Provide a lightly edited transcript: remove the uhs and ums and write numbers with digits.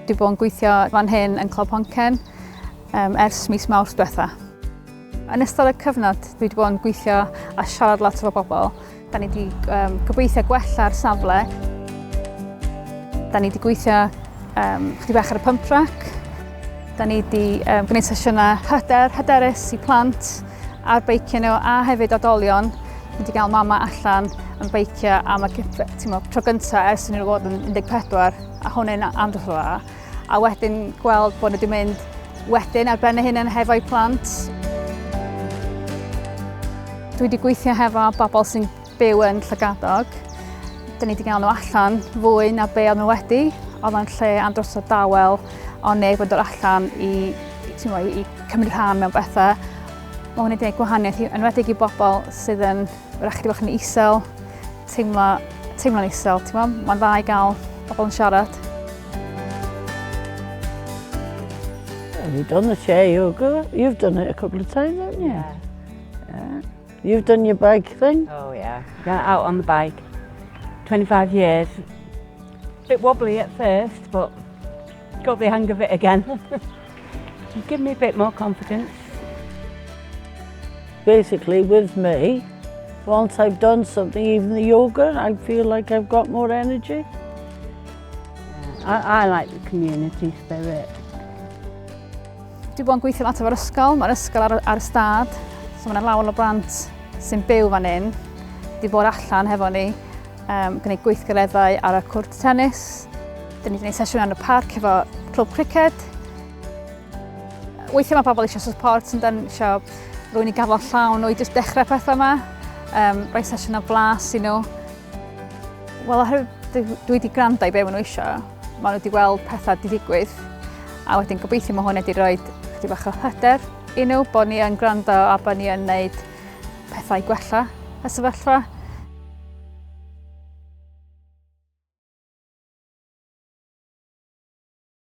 Dwi bod yn gweithio fan hyn yn Clwb Honken um, ers mis Mawrth diwetha. Yn ystod y cyfnod, dwi wedi bod yn gweithio a siarad lot efo bobl. Da ni wedi um, gobeithio gwella'r safle. Da ni wedi gweithio um, chydig bach ar y pump track. Da ni wedi um, gwneud sesiynau hyder, hyderus i plant ar beicio nhw a hefyd oedolion. Ni wedi cael mama allan yn beicio am y mo, tro gyntaf ers i nhw fod yn 14 a hwnna'n andros o dda. A wedyn gweld bod nhw wedi mynd wedyn ar ben eu hunain hefo'u plant. Dwi wedi gweithio hefo bobl sy'n byw yn Llygadog. Dyn ni wedi gael nhw allan fwy na be oedd nhw wedi. Oedd o'n lle andros o dawel, ond neb yn dod allan i, i, i cymryd rhan mewn bethau. Mae hwn wedi gwneud gwahaniaeth, enwedig i bobl sydd yn wrach chydig bach yn isel, teimlo, teimlo'n isel, ti'n gwybod? Mae'n dda i gael bobl yn siarad. Have you done the chair yoga? You've done it a couple of times, haven't you? Yeah. Yeah. You've done your bike thing? Oh yeah. Yeah, out on the bike. 25 years. Bit wobbly at first, but got the hang of it again. You give me a bit more confidence. Basically, with me, once I've done something, even the yoga, I feel like I've got more energy. I like the community spirit. Dwi bod yn gweithio lot efo'r ysgol, mae'r ysgol ar, ar y stad, so mae yna lawer o blant sy'n byw fan hyn, wedi bod allan hefo ni, gwneud gweithgareddau ar y cwrt tennis. Dyn ni wedi gwneud sesiwn yn y parc efo clwb criced. Weithiau mae pobl eisiau support yn dyn, eisiau rhywun i gafel llawn nhw i jyst dechrau pethau yma, rhoi sesiwn o blas i nhw. Wel, oherwydd dwi wedi gwrando i be maen nhw eisiau, maen nhw wedi gweld pethau wedi digwydd, a wedyn gobeithio mae hwn wedi rhoi chydig bach o hyder i nhw, bod ni yn gwrando a bod ni yn gwneud pethau gwella y sefyllfa.